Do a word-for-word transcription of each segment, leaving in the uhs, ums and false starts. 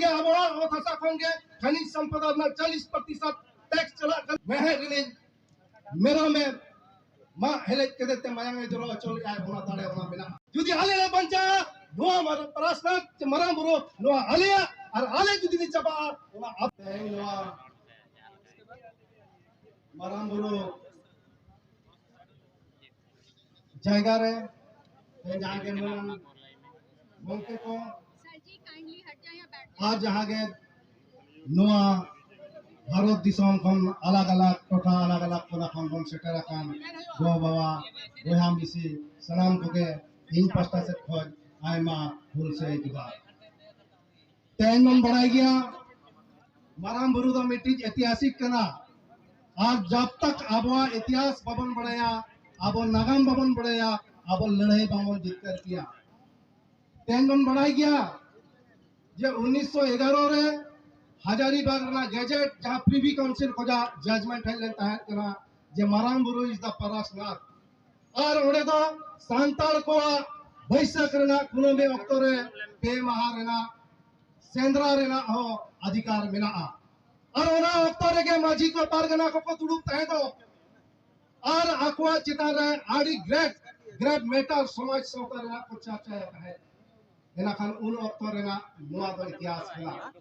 ᱜᱮ ᱟᱵᱚᱣᱟᱜ ᱚᱛ ᱦᱟᱥᱟ ᱠᱷᱚᱱ ᱜᱮ ᱠᱷᱟᱱᱤᱡᱽ ᱥᱚᱢᱯᱚᱫ ᱨᱮᱱᱟᱜ ᱪᱚᱞᱞᱤᱥ ᱯᱨᱚᱛᱤᱥᱚᱛ ᱴᱮᱠᱥ ᱪᱟᱞᱟᱜ ᱠᱟᱱᱟ᱾ ᱢᱮᱬᱦᱮᱫ ᱨᱤᱱᱤᱡ ᱢᱮᱨᱚᱢᱮ ᱢᱟᱜ ᱦᱮᱞᱮᱡ ᱠᱮᱫᱮ ᱛᱮ ᱢᱟᱭᱟᱝ ᱮ ᱡᱚᱨᱚ ᱦᱚᱪᱚ ᱞᱮᱫᱼᱟᱭ, ᱚᱱᱟ ᱫᱟᱲᱮ ᱚᱱᱟ ᱢᱮᱱᱟᱜᱼᱟ᱾ ᱡᱩᱫᱤ ᱟᱞᱮ ᱞᱮ ᱵᱟᱧᱪᱟᱜᱼᱟ, ᱱᱚᱣᱟ ᱢᱟᱨ-, ᱯᱟᱨᱟᱥᱱᱟᱛᱷ ᱪᱮ ᱢᱟᱨᱟᱝ ᱵᱩᱨᱩ, ᱱᱚᱣᱟ ᱟᱞᱮᱭᱟᱜ, ᱟᱨ ᱟᱞᱮ ᱡᱩᱫᱤ ᱞᱮ ᱪᱟᱵᱟᱜᱼᱟ, ᱚᱱᱟ ᱟᱯ-, ᱛᱮᱦᱮᱧ ᱱᱚᱣᱟ ᱢᱟᱨᱟᱝ ᱵᱩᱨᱩ ᱡᱟᱭᱜᱟ ᱨᱮ ᱛᱮᱦᱮᱧ ᱡᱟᱦᱟᱸ ᱜᱮ ᱢᱟᱹᱱ ᱜᱚᱢᱠᱮ ᱠᱚ ᱟᱨ ᱡᱟᱦᱟᱸ ᱜᱮ ᱱᱚᱣᱟ ᱵᱷᱟᱨᱚᱛ ᱫᱤᱥᱚᱢ ᱠᱷᱚᱱ ᱟᱞᱟᱜᱽ ᱟᱞᱟᱜᱽ ᱴᱚᱴᱷᱟ, ᱟᱞᱟᱜᱽ ᱟᱞᱟᱜᱽ ᱠᱚᱱᱟ ᱠᱷᱚᱱ ᱵᱚᱱ ᱥᱮᱴᱮᱨ ᱟᱠᱟᱱ ᱜᱚ ᱵᱟᱵᱟ, ᱵᱚᱭᱦᱟ ᱢᱤᱥᱤ, ᱥᱟᱱᱟᱢ ᱠᱚᱜᱮ ᱤᱧ ᱯᱟᱥᱴᱟ ᱥᱮᱫ ᱠᱷᱚᱱ ᱟᱭᱢᱟ ᱦᱩᱞᱥᱟᱹᱭ ᱡᱚᱦᱟᱨ᱾ ᱛᱮᱦᱮᱧ ᱵᱚᱱ ᱵᱟᱲᱟᱭ ᱜᱮᱭᱟ, ᱢᱟᱨᱟᱝ ᱵᱩᱨᱩ ᱫᱚ ᱢᱤᱫᱴᱤᱡ ᱮᱛᱤᱦᱟᱥᱤᱠ ᱠᱟᱱᱟ, ᱟᱨ ᱡᱟᱵ ᱛᱟᱠ ᱟᱵᱚᱣᱟᱜ ᱤᱛᱤᱦᱟᱥ ᱵᱟᱵᱚᱱ ᱵᱟᱲᱟᱭᱟ, ᱟᱵᱚ ᱱᱟᱜᱟᱢ ᱵᱟᱵᱚᱱ ᱵᱟᱲᱟᱭᱟ, ᱟᱵᱚ ᱞᱟᱹᱲᱦᱟᱹᱭ ᱵᱟᱵᱚᱱ ᱡᱤᱛᱠᱟᱹᱨ ᱠᱮᱭᱟ᱾ ᱛᱮᱦᱮᱧ ᱵᱚᱱ ᱵᱟᱲᱟᱭ ᱜᱮᱭᱟ ᱡᱮ ᱩᱱᱤᱥᱥᱚ ᱮᱜᱟᱨᱚ ᱨᱮ ᱦᱟᱡᱟᱨᱤᱵᱟᱜᱽ ᱨᱮᱱᱟᱜ ᱜᱮᱡᱮᱴ, ᱡᱟᱦᱟᱸ ᱯᱨᱤᱵᱷᱤ ᱠᱟᱣᱩᱱᱥᱤᱞ ᱠᱷᱚᱱᱟᱜ ᱡᱟᱡᱢᱮᱱᱴ ᱦᱮᱡ ᱞᱮᱱ ᱛᱟᱦᱮᱸᱫ ᱠᱟᱱᱟ ᱡᱮ ᱢᱟᱨᱟᱝ ᱵᱩᱨᱩ is the ᱯᱟᱨᱟᱥᱱᱟᱛᱷ, ᱟᱨ ᱚᱸᱰᱮ ᱫᱚ ᱥᱟᱱᱛᱟᱲ ᱠᱚᱣᱟᱜ ᱵᱟᱹᱭᱥᱟᱹᱠᱷ ᱨᱮᱱᱟᱜ ᱠᱩᱱᱟᱹᱢᱤ ᱚᱠᱛᱚ ᱨᱮ ᱯᱮ ᱢᱟᱦᱟ ᱨᱮᱱᱟᱜ ᱥᱮᱸᱫᱽᱨᱟ ᱨᱮᱱᱟᱜ ᱦᱚᱸ ᱚᱫᱷᱤᱠᱟᱨ ᱢᱮᱱᱟᱜᱼᱟ᱾ ᱟᱨ ᱚᱱᱟ ᱚᱠᱛᱚ ᱨᱮᱜᱮ ᱢᱟᱹᱡᱷᱤ ᱠᱚ ᱯᱟᱨᱜᱟᱱᱟ ᱠᱚᱠᱚ ᱫᱩᱲᱩᱵ ᱛᱟᱦᱮᱸ ᱫᱚ, ᱟᱨ ᱟᱠᱚᱣᱟᱜ ᱪᱮᱛᱟᱱ ᱨᱮ ᱟᱹᱰᱤ ᱜᱨᱮᱴ ᱜᱨᱮᱴ ᱢᱮᱴᱟᱨ ᱥᱚᱢᱟᱡᱽ ᱥᱟᱶᱛᱟ ᱨᱮᱱᱟᱜ ᱠᱚ ᱪᱟᱨᱪᱟᱭᱟ ᱛᱟᱦᱮᱸᱫ᱾ ᱮᱱᱟᱠᱷᱟᱱ ᱩᱱ ᱚᱠᱛᱚ ᱨᱮᱱᱟᱜ ᱱᱚᱣᱟ ᱫᱚ ᱤᱛᱤᱦᱟᱥ ᱠᱟᱱᱟ᱾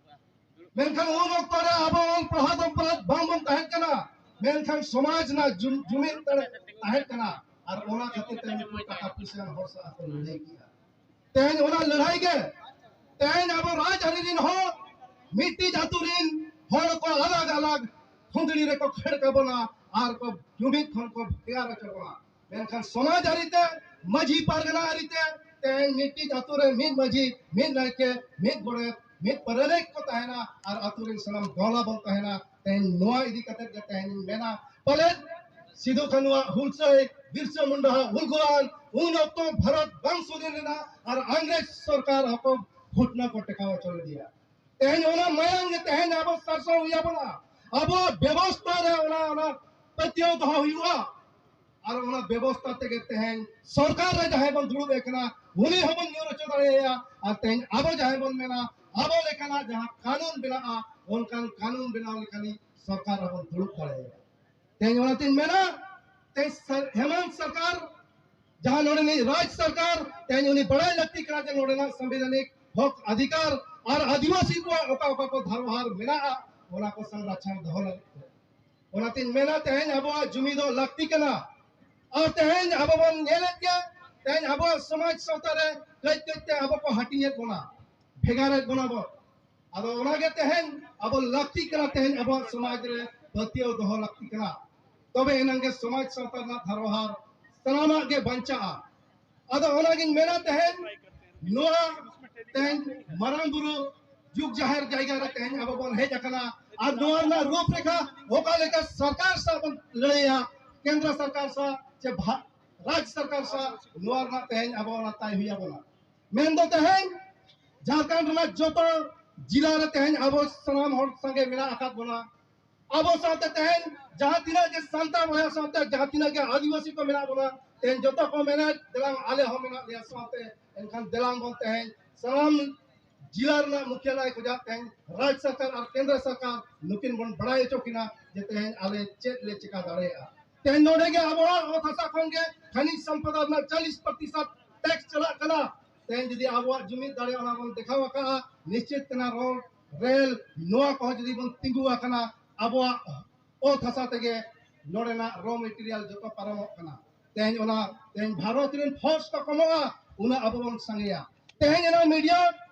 ᱢᱮᱱᱠᱷᱟᱱ ᱩᱱ ᱚᱠᱛᱚ ᱨᱮ ᱟᱵᱚ ᱚᱞ ᱯᱟᱲᱦᱟᱣ ᱫᱚ ᱯᱟᱞᱮᱫ ᱵᱟᱝᱵᱚᱱ ᱛᱟᱦᱮᱸ ᱠᱟᱱᱟ, ᱢᱮᱱᱠᱷᱟᱱ ᱥᱚᱢᱟᱡᱽ ᱨᱮᱱᱟᱜ ᱡᱩ-, ᱡᱩᱢᱤᱫ ᱛᱟᱦᱮᱸ ᱠᱟᱱᱟ᱾ ᱟᱨ ᱚᱱᱟ ᱠᱷᱟᱹᱛᱤᱨ ᱛᱮ ᱱᱩᱠᱩ ᱴᱟᱠᱟ ᱯᱩᱭᱥᱟᱹ ᱦᱚᱲ ᱥᱟᱶ ᱠᱚ ᱞᱟᱹᱲᱦᱟᱹᱭ ᱠᱮᱜᱼᱟ᱾ ᱛᱮᱦᱮᱧ ᱚᱱᱟ ᱞᱟᱹᱲᱦᱟᱹᱭ ᱜᱮ ᱛᱮᱦᱮᱧ ᱟᱵᱚ ᱨᱟᱡᱽ ᱟᱹᱨᱤ ᱨᱤᱱ ᱦᱚᱲ ᱢᱤᱫᱴᱤᱡ ᱟᱹᱛᱩ ᱨᱤᱱ ᱦᱚᱲ ᱠᱚ ᱟᱞᱟᱜᱽ ᱟᱞᱟᱜᱽ ᱠᱷᱩᱸᱫᱽᱲᱤ ᱨᱮᱠᱚ ᱠᱷᱟᱹᱲ ᱠᱟᱵᱚᱱᱟ ᱟᱨ ᱠᱚ ᱡᱩᱢᱤᱫ ᱠᱷᱚᱱ ᱠᱚ ᱵᱷᱮᱜᱟᱨ ᱦᱚᱪᱚ ᱵᱚᱱᱟ᱾ ᱢᱮᱱᱠᱷᱟᱱ ᱥᱚᱢᱟᱡᱽ ᱟᱹᱨᱤ ᱛᱮ, ᱢᱟᱹᱡᱷᱤ ᱯᱟᱨᱜᱟᱱᱟ ᱟᱹᱨᱤ ᱛᱮ ᱛᱮᱦᱮᱧ ᱢᱤᱫᱴᱤᱡ ᱟᱹᱛᱩ ᱨᱮ ᱢᱤᱫ ᱢᱟᱹᱡᱷᱤ, ᱢᱤᱫ ᱱᱟᱭᱠᱮ, ᱢᱤᱫ ᱜᱚᱰᱮᱛ, ᱢᱤᱫ ᱯᱟᱨᱟᱱᱤᱠ ᱠᱚ ᱛᱟᱦᱮᱱᱟ ᱟᱨ ᱟᱹᱛᱩ ᱨᱤᱱ ᱥᱟᱱᱟᱢ ᱜᱟᱶᱞᱟ ᱵᱚᱱ ᱛᱟᱦᱮᱱᱟ᱾ ᱛᱮᱦᱮᱧ ᱱᱚᱣᱟ ᱤᱫᱤ ᱠᱟᱛᱮ ᱜᱮ ᱛᱮᱦᱮᱧ ᱤᱧ ᱢᱮᱱᱟ, ᱯᱟᱞᱮᱫ ᱥᱤᱫᱩ ᱠᱟᱹᱱᱩᱣᱟᱜ ᱦᱩᱞᱥᱟᱹᱭ, ᱵᱤᱨᱥᱟ ᱢᱩᱱᱰᱟᱣᱟᱜ ᱦᱩᱞᱜᱩᱞᱟᱱ ᱩᱱ ᱚᱠᱛᱚ ᱵᱷᱟᱨᱚᱛ ᱵᱟᱝ ᱥᱩᱫᱷᱤᱱ ᱞᱮᱱᱟ ᱟᱨ ᱤᱝᱨᱮᱡᱽ ᱥᱚᱨᱠᱟᱨ ᱦᱚᱸᱠᱚ ᱜᱷᱚᱴᱱᱟ ᱠᱚ ᱴᱮᱠᱟᱣ ᱦᱚᱪᱚ ᱞᱮᱫᱮᱭᱟ᱾ ᱛᱮᱦᱮᱧ ᱚᱱᱟ ᱢᱟᱭᱟᱝ ᱜᱮ ᱛᱮᱦᱮᱧ ᱟᱵᱚ ᱥᱟᱨᱥᱟᱣ ᱦᱩᱭ ᱟᱵᱚᱱᱟ᱾ ᱟᱵᱚᱣᱟᱜ ᱵᱮᱵᱚᱥᱛᱷᱟ ᱨᱮ ᱚᱱᱟ, ᱚᱱᱟ ᱯᱟᱹᱛᱭᱟᱹᱣ ᱫᱚᱦᱚ ᱦᱩᱭᱩᱜᱼᱟ᱾ ᱟᱨ ᱚᱱᱟ ᱵᱮᱵᱚᱥᱛᱷᱟ ᱛᱮᱜᱮ ᱛᱮᱦᱮᱧ ᱥᱚᱨᱠᱟᱨ ᱨᱮ ᱡᱟᱦᱟᱸᱭ ᱵᱚᱱ ᱫᱩᱲᱩᱵ ᱮ ᱠᱟᱱᱟ, ᱩᱱᱤ ᱦᱚᱸᱵᱚᱱ ᱧᱩᱨ ᱦᱚᱪᱚ ᱫᱟᱲᱮᱭᱟᱭᱟ᱾ ᱟᱨ ᱛᱮᱦᱮᱧ ᱟᱵᱚ ᱡᱟᱦᱟᱸᱭ ᱵᱚᱱ ᱢᱮᱱᱟ, ᱟᱵᱚ ᱞᱮᱠᱟᱱᱟᱜ ᱡᱟᱦᱟᱸ ᱠᱟᱹᱱᱩᱱ ᱵᱮᱱᱟᱜᱼᱟ, ᱚᱱᱠᱟᱱ ᱠᱟᱹᱱᱩᱱ ᱵᱮᱱᱟᱣ ᱞᱮᱠᱟᱱᱤᱡ ᱥᱚᱨᱠᱟᱨ ᱨᱮᱵᱚᱱ ᱫᱩᱲᱩᱵ ᱫᱟᱲᱮᱭᱟᱜᱼᱟ᱾ ᱛᱮᱦᱮᱧ ᱚᱱᱟᱛᱤᱧ ᱢᱮᱱᱟ, ᱛᱮᱦᱮᱧ ᱥᱟᱨ-, ᱦᱮᱢᱚᱱᱛ ᱥᱚᱨᱠᱟᱨ ᱡᱟᱦᱟᱸ ᱱᱚᱰᱮᱱᱤᱡ ᱨᱟᱡᱽ ᱥᱚᱨᱠᱟᱨ, ᱛᱮᱦᱮᱧ ᱩᱱᱤ ᱵᱟᱲᱟᱭ ᱞᱟᱹᱠᱛᱤ ᱠᱟᱱᱟ ᱡᱮ ᱱᱚᱰᱮᱱᱟᱜ ᱥᱟᱝᱵᱤᱫᱷᱟᱱᱤᱠ ᱦᱚᱠ ᱚᱫᱷᱤᱠᱟᱨ ᱟᱨ ᱟᱹᱫᱤᱵᱟᱹᱥᱤ ᱠᱚᱣᱟᱜ ᱚᱠᱟ ᱚᱠᱟ ᱠᱚ ᱫᱷᱟᱨᱣᱟᱨ ᱢᱮᱱᱟᱜᱼᱟ, ᱚᱱᱟ ᱠᱚ ᱥᱚᱝᱨᱚᱠᱷᱚᱱ ᱫᱚᱦᱚ ᱞᱟᱹᱜᱤᱫ ᱛᱮ᱾ ᱚᱱᱟᱛᱤᱧ ᱢᱮᱱᱟ, ᱛᱮᱦᱮᱧ ᱟᱵᱚᱣᱟᱜ ᱡᱩᱢᱤᱫᱚᱜ ᱞᱟᱹᱠᱛᱤ ᱠᱟᱱᱟ᱾ ᱟᱨ ᱛᱮᱦᱮᱧ ᱟᱵᱚ ᱵᱚᱱ ᱧᱮᱞᱮᱫ ᱜᱮᱭᱟ, ᱛᱮᱦᱮᱧ ᱟᱵᱚᱣᱟᱜ ᱥᱚᱢᱟᱡᱽ ᱥᱟᱶᱛᱟ ᱨᱮ ᱠᱟᱹᱡ ᱠᱟᱹᱡ ᱛᱮ ᱟᱵᱚ ᱠᱚ ᱦᱟᱹᱴᱤᱧᱮᱫ ᱵᱚᱱᱟ, ᱵᱷᱮᱜᱟᱨᱮᱫ ᱵᱚᱱᱟ ᱵᱚᱱ᱾ ᱟᱫᱚ ᱚᱱᱟᱜᱮ ᱛᱮᱦᱮᱧ ᱟᱵᱚ ᱞᱟᱹᱠᱛᱤ ᱠᱟᱱᱟ, ᱛᱮᱦᱮᱧ ᱟᱵᱚᱣᱟᱜ ᱥᱚᱢᱟᱡᱽ ᱨᱮ ᱯᱟᱹᱛᱭᱟᱹᱣ ᱫᱚᱦᱚ ᱞᱟᱹᱠᱛᱤ ᱠᱟᱱᱟ, ᱛᱚᱵᱮ ᱮᱱᱟᱝ ᱜᱮ ᱥᱚᱢᱟᱡᱽ ᱥᱟᱶᱛᱟ ᱨᱮᱱᱟᱜ ᱫᱷᱟᱨᱣᱟᱨ ᱥᱟᱱᱟᱢᱟᱜ ᱜᱮ ᱵᱟᱧᱪᱟᱜᱼᱟ᱾ ᱟᱫᱚ ᱚᱱᱟᱜᱤᱧ ᱢᱮᱱᱟ, ᱛᱮᱦᱮᱧ ᱱᱚᱣᱟ ᱛᱮᱦᱮᱧ ᱢᱟᱨᱟᱝ ᱵᱩᱨᱩ ᱡᱩᱜᱽ ᱡᱟᱦᱮᱨ ᱡᱟᱭᱜᱟ ᱨᱮ ᱛᱮᱦᱮᱧ ᱟᱵᱚ ᱵᱚᱱ ᱦᱮᱡ ᱟᱠᱟᱱᱟ, ᱟᱨ ᱱᱚᱣᱟ ᱨᱮᱱᱟᱜ ᱨᱩᱯ ᱨᱮᱠᱷᱟ ᱚᱠᱟ ᱞᱮᱠᱟ ᱥᱚᱨᱠᱟᱨ ᱥᱟᱶ ᱵᱚᱱ ᱞᱟᱹᱲᱟᱹᱭᱟ, ᱠᱮᱱᱫᱨᱚ ᱥᱚᱨᱠᱟᱨ ᱥᱟᱶ ᱪᱮ ᱵᱷᱟ-, ᱨᱟᱡᱽ ᱥᱚᱨᱠᱟᱨ ᱥᱟᱶ, ᱱᱚᱣᱟ ᱨᱮᱱᱟᱜ ᱛᱮᱦᱮᱧ ᱟᱵᱚ ᱚᱱᱟ ᱛᱟᱭ ᱦᱩᱭ ᱟᱵᱚᱱᱟ᱾ ᱢᱮᱱᱫᱚ ᱛᱮᱦᱮᱧ ᱡᱷᱟᱲᱠᱷᱚᱸᱰ ᱨᱮᱱᱟᱜ ᱡᱚᱛᱚ ᱡᱤᱞᱟ ᱨᱮ ᱛᱮᱦᱮᱧ ᱟᱵᱚ ᱥᱟᱱᱟᱢ ᱦᱚᱲ ᱥᱟᱸᱜᱮ ᱢᱮᱱᱟᱜ ᱟᱠᱟᱫ ᱵᱚᱱᱟ᱾ ᱟᱵᱚ ᱥᱟᱶᱛᱮ ᱛᱮᱦᱮᱧ ᱡᱟᱦᱟᱸ ᱛᱤᱱᱟᱹᱜ ᱜᱮ ᱥᱟᱱᱛᱟᱲ ᱵᱚᱭᱦᱟ ᱥᱟᱶᱛᱮ ᱡᱟᱦᱟᱸ ᱛᱤᱱᱟᱹᱜ ᱜᱮ ᱟᱹᱫᱤᱵᱟᱹᱥᱤ ᱠᱚ ᱢᱮᱱᱟᱜ ᱵᱚᱱᱟ, ᱛᱮᱦᱮᱧ ᱡᱚᱛᱚ ᱠᱚ ᱢᱮᱱᱟ, "ᱫᱮᱞᱟᱝ, ᱟᱞᱮ ᱦᱚᱸ ᱢᱮᱱᱟᱜ ᱞᱮᱭᱟ ᱥᱟᱶᱛᱮ, ᱮᱱᱠᱷᱟᱱ ᱫᱮᱞᱟᱝ ᱵᱚᱱ ᱛᱮᱦᱮᱧ ᱥᱟᱱᱟᱢ ᱡᱤᱞᱟ ᱨᱮᱱᱟᱜ ᱢᱩᱠᱷᱤᱭᱟᱹ ᱞᱟᱭ ᱠᱷᱚᱡᱟᱜ ᱛᱮᱦᱮᱧ ᱨᱟᱡᱽ ᱥᱚᱨᱠᱟᱨ ᱟᱨ ᱠᱮᱱᱫᱨᱚ ᱥᱚᱨᱠᱟᱨ ᱱᱩᱠᱤᱱ ᱵᱚᱱ ᱵᱟᱲᱟᱭ ᱦᱚᱪᱚ ᱠᱤᱱᱟ ᱡᱮ ᱛᱮᱦᱮᱧ ᱟᱞᱮ ᱪᱮᱫ ᱞᱮ ᱪᱮᱠᱟ ᱫᱟᱲᱮᱭᱟᱜᱼᱟ᱾" ᱛᱮᱦᱮᱧ ᱱᱚᱰᱮ ᱜᱮ ᱟᱵᱚᱣᱟᱜ ᱚᱛ ᱦᱟᱥᱟ ᱠᱷᱚᱱ ᱜᱮ ᱠᱷᱟᱱᱤᱡ ᱥᱚᱢᱯᱚᱫᱟ ᱨᱮᱱᱟᱜ ᱪᱚᱞᱞᱤᱥ ᱯᱨᱚᱛᱤᱥᱚᱛ ᱴᱮᱠᱥ ᱪᱟᱞᱟᱜ ᱠᱟᱱᱟ᱾ ᱛᱮᱦᱮᱧ ᱡᱩᱫᱤ ᱟᱵᱚᱣᱟᱜ ᱡᱩᱢᱤᱫ ᱫᱟᱲᱮ ᱚᱱᱟ ᱵᱚᱱ ᱫᱮᱠᱷᱟᱣ ᱟᱠᱟᱫᱼᱟ, ᱱᱤᱥᱪᱤᱛ ᱠᱟᱱᱟ ᱨᱚᱲ ᱨᱮᱞ, ᱱᱚᱣᱟ ᱠᱚᱦᱚᱸ ᱡᱩᱫᱤ ᱵᱚᱱ ᱛᱤᱸᱜᱩ ᱟᱠᱟᱱᱟ, ᱟᱵᱚᱣᱟᱜ ᱚᱛ ᱦᱟᱥᱟ ᱛᱮᱜᱮ ᱱᱚᱰᱮᱱᱟᱜ ᱨᱚ ᱢᱮᱴᱮᱨᱤᱭᱟᱞ ᱡᱚᱛᱚ ᱯᱟᱨᱚᱢᱚᱜ ᱠᱟᱱᱟ᱾ ᱛᱮᱦᱮᱧ ᱚᱱᱟ, ᱛᱮᱦᱮᱧ ᱵᱷᱟᱨᱚᱛ ᱨᱮᱱ ᱯᱷᱳᱨᱥ ᱠᱚ ᱠᱚᱢᱚᱜᱼᱟ, ᱩᱱᱟᱹᱜ ᱟᱵᱚ ᱵᱚᱱ ᱥᱟᱸᱜᱮᱭᱟ᱾ ᱛᱮᱦᱮᱧ ᱚᱱᱟ ᱢᱤᱰᱤᱭᱟ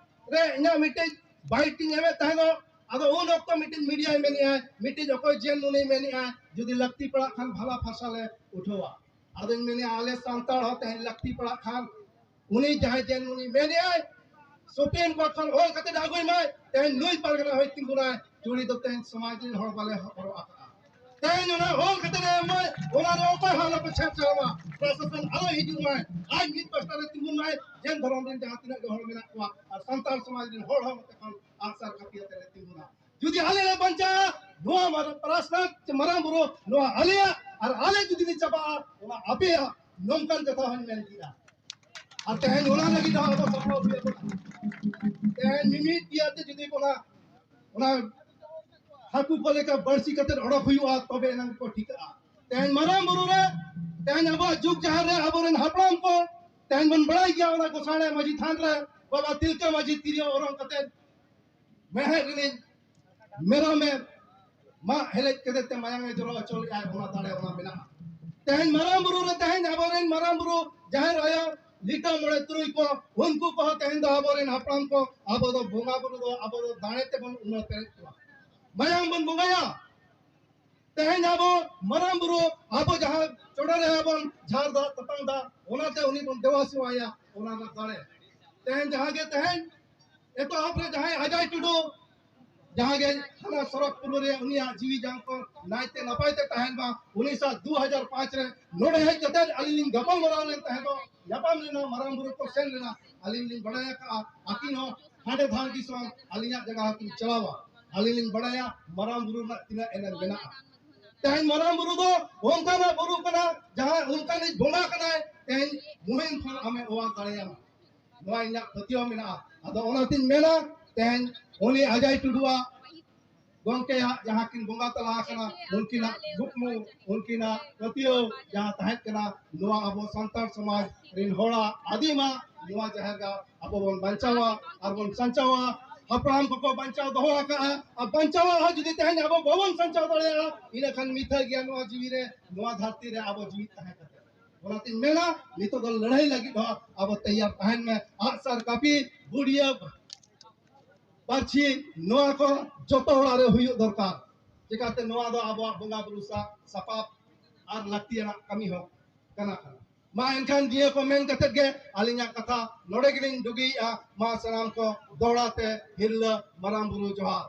ᱨᱮ ᱤᱧᱟᱹᱜ ᱢᱤᱫᱴᱤᱡ ᱵᱟᱭᱤᱴ ᱤᱧ ᱮᱢᱮᱫ ᱛᱟᱦᱮᱸᱫᱚᱜ, ᱟᱫᱚ ᱩᱱ ᱚᱠᱛᱚ ᱢᱤᱫᱴᱤᱡ ᱢᱤᱰᱤᱭᱟᱭ ᱢᱮᱱᱮᱜᱼᱟᱭ, ᱢᱤᱫᱴᱤᱡ ᱚᱠᱚᱭ ᱡᱮᱱ ᱩᱱᱤ ᱢᱮᱱᱮᱜᱼᱟᱭ, ᱡᱩᱫᱤ ᱞᱟᱹᱠᱛᱤ ᱯᱟᱲᱟᱜ ᱠᱷᱟᱱ ᱵᱷᱟᱞᱟ ᱯᱷᱟᱥᱟᱞᱮ ᱩᱴᱷᱟᱹᱣᱟ᱾ ᱟᱫᱚᱧ ᱢᱮᱱᱮᱜᱼᱟ, ᱟᱞᱮ ᱥᱟᱱᱛᱟᱲ ᱦᱚᱸ ᱛᱮᱦᱮᱧ ᱞᱟᱹᱠᱛᱤ ᱯᱟᱲᱟᱜ ᱠᱷᱟᱱ ᱩᱱᱤ ᱡᱟᱦᱟᱸᱭ ᱡᱮᱱ ᱩᱱᱤ ᱢᱮᱱᱮᱜᱼᱟᱭ, ᱥᱩᱯᱨᱤᱢ ᱠᱳᱨᱴ ᱠᱷᱚᱱ ᱚᱞ ᱠᱟᱛᱮ ᱟᱹᱜᱩᱭ ᱢᱟᱭ, ᱛᱮᱦᱮᱧ ᱱᱩᱭ ᱯᱟᱨᱜᱟᱱᱟ ᱦᱚᱭ ᱛᱤᱸᱜᱩᱱᱟᱭ, ᱪᱩᱲᱤ ᱫᱚ ᱛᱮᱦᱮᱧ ᱥᱚᱢᱟᱡᱽ ᱨᱮᱱ ᱦᱚᱲ ᱵᱟᱞᱮ ᱦᱚᱨᱚᱜ ᱟᱠᱟᱫᱼᱟ᱾ ᱛᱮᱦᱮᱧ ᱚᱱᱟ ᱚᱞ ᱠᱟᱛᱮ ᱮᱢ ᱢᱟᱭ, ᱚᱱᱟ ᱨᱮ ᱚᱠᱚᱭ ᱦᱚᱸ ᱟᱞᱚ ᱯᱮ ᱪᱷᱮᱲᱪᱷᱟᱲ ᱢᱟ, ᱯᱨᱚᱥᱟᱥᱚᱱ ᱟᱞᱚ ᱦᱤᱡᱩᱜ ᱢᱟᱭ, ᱟᱡ ᱢᱤᱫ ᱯᱟᱥᱴᱟ ᱨᱮ ᱛᱤᱸᱜᱩᱱ ᱢᱟᱭ, ᱡᱮᱱ ᱫᱷᱚᱨᱚᱢ ᱨᱮᱱ ᱡᱟᱦᱟᱸ ᱛᱤᱱᱟᱹᱜ ᱜᱮ ᱦᱚᱲ ᱢᱮᱱᱟᱜ ᱠᱚᱣᱟ, ᱟᱨ ᱥᱟᱱᱛᱟᱲ ᱥᱚᱢᱟᱡᱽ ᱨᱮᱱ ᱦᱚᱲ ᱦᱚᱸ ᱱᱚᱛᱮ ᱠᱷᱚᱱ ᱟᱜᱼᱥᱟᱨ ᱠᱟᱹᱯᱤ ᱟᱛᱮ ᱞᱮ ᱛᱤᱸᱜᱩᱱᱟ᱾ ᱡᱩᱫᱤ ᱟᱞᱮ ᱞᱮ ᱵᱟᱧᱪᱟᱜᱼᱟ, ᱱᱚᱣᱟ ᱢᱟᱨᱟᱝ ᱯᱨᱟᱥᱱᱟᱛ ᱪᱮ ᱢᱟᱨᱟᱝ ᱵᱩᱨᱩ, ᱱᱚᱣᱟ ᱟᱞᱮᱭᱟᱜ, ᱟᱨ ᱟᱞᱮ ᱡᱩᱫᱤ ᱞᱮ ᱪᱟᱵᱟᱜᱼᱟ, ᱚᱱᱟ ᱟᱯᱮᱭᱟᱜ, ᱱᱚᱝᱠᱟᱱ ᱠᱟᱛᱷᱟ ᱦᱚᱸᱧ ᱢᱮᱱ ᱠᱮᱫᱟ᱾ ᱟᱨ ᱛᱮᱦᱮᱧ ᱚᱱᱟ ᱞᱟᱹᱜᱤᱫ ᱦᱚᱸ ᱟᱵᱚ ᱥᱟᱯᱲᱟᱣ ᱦᱩᱭ ᱟᱵᱚᱱᱟ᱾ ᱛᱮᱦᱮᱧ ᱢᱤᱢᱤᱫ ᱜᱮᱭᱟ ᱛᱮ ᱡᱩᱫᱤ ᱚᱱᱟ ᱚᱱᱟ ᱦᱟᱹᱠᱩ ᱠᱚ ᱞᱮᱠᱟ ᱵᱟᱹᱲᱥᱤ ᱠᱟᱛᱮ ᱚᱰᱚᱠ ᱦᱩᱭᱩᱜᱼᱟ, ᱛᱚᱵᱮ ᱮᱱᱟᱝ ᱠᱚ ᱴᱷᱤᱠᱟᱹᱜᱼᱟ᱾ ᱛᱮᱦᱮᱧ ᱢᱟᱨᱟᱝ ᱵᱩᱨᱩ ᱨᱮ ᱛᱮᱦᱮᱧ ᱟᱵᱚᱣᱟᱜ ᱡᱩᱜᱽ ᱡᱟᱦᱮᱨ ᱨᱮ ᱟᱵᱚᱨᱮᱱ ᱦᱟᱯᱲᱟᱢ ᱠᱚ ᱛᱮᱦᱮᱧ ᱵᱚᱱ ᱵᱟᱲᱟᱭ ᱜᱮᱭᱟ, ᱚᱱᱟ ᱜᱚᱥᱟᱬᱮ ᱢᱟᱹᱡᱷᱤ ᱛᱷᱟᱱ ᱨᱮ ᱵᱟᱵᱟ ᱛᱤᱞᱠᱟᱹ ᱢᱟᱹᱡᱷᱤ ᱛᱤᱨᱭᱳ ᱚᱨᱚᱝ ᱠᱟᱛᱮ ᱢᱮᱬᱦᱮᱫ ᱨᱤᱱᱤᱡ ᱢᱮᱨᱚᱢᱮ ᱢᱟᱜ ᱦᱮᱞᱮᱡ ᱠᱮᱫᱮ ᱛᱮ ᱢᱟᱭᱟᱝ ᱮ ᱡᱚᱨᱚ ᱦᱚᱪᱚ ᱞᱮᱫᱼᱟᱭ, ᱚᱱᱟ ᱫᱟᱲᱮ ᱚᱱᱟ ᱢᱮᱱᱟᱜᱼᱟ᱾ ᱛᱮᱦᱮᱧ ᱢᱟᱨᱟᱝ ᱵᱩᱨᱩ ᱨᱮ ᱛᱮᱦᱮᱧ ᱟᱵᱚᱨᱮᱱ ᱢᱟᱨᱟᱝ ᱵᱩᱨᱩ ᱡᱟᱦᱮᱨ ᱟᱭᱳ ᱞᱤᱴᱟᱹ ᱢᱚᱬᱮ ᱛᱩᱨᱩᱭ ᱠᱚ, ᱩᱱᱠᱩ ᱠᱚᱦᱚᱸ ᱛᱮᱦᱮᱧ ᱫᱚ ᱟᱵᱚᱨᱮᱱ ᱦᱟᱯᱲᱟᱢ ᱠᱚ, ᱟᱵᱚ ᱫᱚ ᱵᱚᱸᱜᱟ ᱵᱩᱨᱩ ᱫᱚ ᱟᱵᱚ ᱫᱚ ᱫᱟᱲᱮ ᱛᱮᱵᱚᱱ ᱩᱢᱟᱹᱨ ᱯᱮᱨᱮᱡ ᱠᱚᱣᱟ, ᱢᱟᱭᱟᱝ ᱵᱚᱱ ᱵᱚᱸᱜᱟᱭᱟ᱾ ᱛᱮᱦᱮᱧ ᱟᱵᱚ ᱢᱟᱨᱟᱝ ᱵᱩᱨᱩ ᱟᱵᱚ ᱡᱟᱦᱟᱸ ᱪᱚᱰᱚᱨ ᱨᱮ ᱵᱚᱱ ᱡᱷᱟᱨ ᱫᱟᱜ ᱛᱮᱛᱟᱝ ᱫᱟᱜ, ᱚᱱᱟᱛᱮ ᱩᱱᱤ ᱵᱚᱱ ᱫᱮᱵᱟ ᱥᱮᱵᱟᱭᱟ, ᱚᱱᱟ ᱨᱮᱱᱟᱜ ᱫᱟᱲᱮ᱾ ᱛᱮᱦᱮᱧ ᱡᱟᱦᱟᱸ ᱜᱮ ᱛᱮᱦᱮᱧ ᱮᱛᱚᱦᱚᱵ ᱨᱮ ᱡᱟᱦᱟᱸᱭ ᱟᱡᱟᱭ ᱴᱩᱰᱩ, ᱡᱟᱦᱟᱸ ᱜᱮ ᱦᱟᱱᱟ ᱥᱚᱨᱚᱜ ᱯᱩᱨ ᱨᱮ ᱩᱱᱤᱭᱟᱜ ᱡᱤᱣᱤ ᱡᱟᱝ ᱠᱚ ᱱᱟᱭᱛᱮ ᱱᱟᱯᱟᱭ ᱛᱮ ᱛᱟᱦᱮᱱ ᱢᱟ, ᱩᱱᱤ ᱥᱟᱶ ᱫᱩ ᱦᱟᱡᱟᱨ ᱯᱟᱸᱪ ᱨᱮ ᱱᱚᱰᱮ ᱦᱮᱡ ᱠᱟᱛᱮ ᱟᱹᱞᱤᱧ ᱞᱤᱧ ᱜᱟᱯᱟᱞ ᱢᱟᱨᱟᱣ ᱞᱮᱱ ᱛᱟᱦᱮᱸ ᱫᱚ, ᱧᱟᱯᱟᱢ ᱞᱮᱱᱟ, ᱢᱟᱨᱟᱝ ᱵᱩᱨᱩ ᱠᱚ ᱥᱮᱱ ᱞᱮᱱᱟ᱾ ᱟᱹᱞᱤᱧ ᱞᱤᱧ ᱵᱟᱲᱟᱭ ᱟᱠᱟᱫᱼᱟ, ᱟᱹᱠᱤᱱ ᱦᱚᱸ ᱦᱟᱸᱰᱮ ᱫᱷᱟᱲ ᱫᱤᱥᱚᱢ ᱟᱹᱞᱤᱧᱟᱜ ᱡᱟᱭᱜᱟ ᱦᱚᱸᱠᱤᱱ ᱪᱟᱞᱟᱣᱟ᱾ ᱟᱹᱞᱤᱧ ᱞᱤᱧ ᱵᱟᱲᱟᱭᱟ ᱢᱟᱨᱟᱝ ᱵᱩᱨᱩ ᱨᱮᱱᱟᱜ ᱛᱤᱱᱟᱹᱜ ᱮᱱᱮᱢ ᱢᱮᱱᱟᱜᱼᱟ᱾ ᱛᱮᱦᱮᱧ ᱢᱟᱨᱟᱝ ᱵᱩᱨᱩ ᱫᱚ ᱚᱱᱠᱟᱱᱟᱜ ᱵᱩᱨᱩ ᱠᱟᱱᱟ, ᱡᱟᱦᱟᱸ ᱚᱱᱠᱟᱱᱤᱡ ᱵᱚᱸᱜᱟ ᱠᱟᱱᱟᱭ, ᱛᱮᱦᱮᱧ ᱢᱩᱦᱤᱢ ᱠᱷᱚᱱ ᱟᱢᱮ ᱚᱣᱟᱨ ᱫᱟᱲᱮᱭᱟᱢᱟ, ᱱᱚᱣᱟ ᱤᱧᱟᱹᱜ ᱯᱟᱹᱛᱭᱟᱹᱣ ᱢᱮᱱᱟᱜᱼᱟ᱾ ᱟᱫᱚ ᱚᱱᱟᱛᱤᱧ ᱢᱮᱱᱟ, ᱛᱮᱦᱮᱧ ᱩᱱᱤ ᱟᱡᱟᱭ ᱴᱩᱰᱩᱣᱟᱜ ᱜᱚᱢᱠᱮᱭᱟᱜ ᱡᱟᱦᱟᱸ ᱠᱤᱱ ᱵᱚᱸᱜᱟ ᱛᱟᱞᱟ ᱟᱠᱟᱱᱟ, ᱩᱱᱠᱤᱱᱟᱜ ᱠᱩᱠᱢᱩ, ᱩᱱᱠᱤᱱᱟᱜ ᱯᱟᱹᱛᱭᱟᱹᱣ ᱡᱟᱦᱟᱸ ᱛᱟᱦᱮᱸ ᱠᱟᱱᱟ, ᱱᱚᱣᱟ ᱟᱵᱚ ᱥᱟᱱᱛᱟᱲ ᱥᱚᱢᱟᱡᱽ ᱨᱤᱱ ᱦᱚᱲᱟᱜ ᱟᱹᱫᱤᱢᱟ ᱱᱚᱣᱟ ᱡᱟᱦᱮᱨ ᱜᱟᱲ ᱟᱵᱚ ᱵᱚᱱ ᱵᱟᱧᱪᱟᱣᱟ ᱟᱨ ᱵᱚᱱ ᱥᱟᱧᱪᱟᱣᱟ᱾ ᱦᱟᱯᱲᱟᱢ ᱠᱚᱠᱚ ᱵᱟᱧᱪᱟᱣ ᱫᱚᱦᱚ ᱟᱠᱟᱫᱼᱟ, ᱟᱨ ᱵᱟᱧᱪᱟᱣᱟᱜ ᱦᱚᱸ ᱡᱩᱫᱤ ᱛᱮᱦᱮᱧ ᱟᱵᱚ ᱵᱟᱵᱚᱱ ᱥᱟᱧᱪᱟᱣ ᱫᱟᱲᱮᱭᱟᱜᱼᱟ, ᱤᱱᱟᱹᱠᱷᱟᱱ ᱢᱤᱛᱷᱟᱹ ᱜᱮᱭᱟ ᱱᱚᱣᱟ ᱡᱤᱣᱤ ᱨᱮ, ᱱᱚᱣᱟ ᱫᱷᱟᱹᱨᱛᱤ ᱨᱮ ᱟᱵᱚ ᱡᱤᱣᱤ ᱛᱟᱦᱮᱸ ᱠᱟᱛᱮ᱾ ᱚᱱᱟᱛᱤᱧ ᱢᱮᱱᱟ, ᱱᱤᱛᱚᱜ ᱫᱚ ᱞᱟᱹᱲᱦᱟᱹᱭ ᱞᱟᱹᱜᱤᱫ ᱦᱚᱸ ᱟᱵᱚ ᱛᱮᱭᱟᱨ ᱛᱟᱦᱮᱱ ᱢᱮ᱾ ᱟᱜᱼᱥᱟᱨ, ᱠᱟᱹᱯᱤ, ᱵᱩᱰᱤᱭᱟᱹ, ᱯᱟᱹᱨᱪᱷᱤ, ᱱᱚᱣᱟ ᱠᱚ ᱡᱚᱛᱚ ᱚᱲᱟᱜ ᱨᱮ ᱦᱩᱭᱩᱜ ᱫᱚᱨᱠᱟᱨ᱾ ᱪᱮᱠᱟᱛᱮ ᱱᱚᱣᱟ ᱫᱚ ᱟᱵᱚᱣᱟᱜ ᱵᱚᱸᱜᱟ ᱵᱩᱨᱩ ᱥᱟ-, ᱥᱟᱯᱟᱵ ᱟᱨ ᱞᱟᱹᱠᱛᱤᱭᱟᱱᱟᱜ ᱠᱟᱹᱢᱤ ᱦᱚᱸ ᱠᱟᱱᱟ᱾ ᱢᱟ ᱮᱱᱠᱷᱟᱱ ᱱᱤᱭᱟᱹ ᱠᱚ ᱢᱮᱱ ᱠᱟᱛᱮᱫ ᱜᱮ ᱟᱹᱞᱤᱧᱟᱜ ᱠᱟᱛᱷᱟ ᱱᱚᱰᱮ ᱜᱮᱞᱤᱧ ᱰᱩᱜᱤᱭᱮᱫᱼᱟ᱾ ᱢᱟ ᱥᱟᱱᱟᱢ ᱠᱚ ᱫᱚᱦᱲᱟ ᱛᱮ ᱦᱤᱨᱞᱟᱹ ᱢᱟᱨᱟᱝ ᱵᱩᱨᱩ ᱡᱚᱦᱟᱨ᱾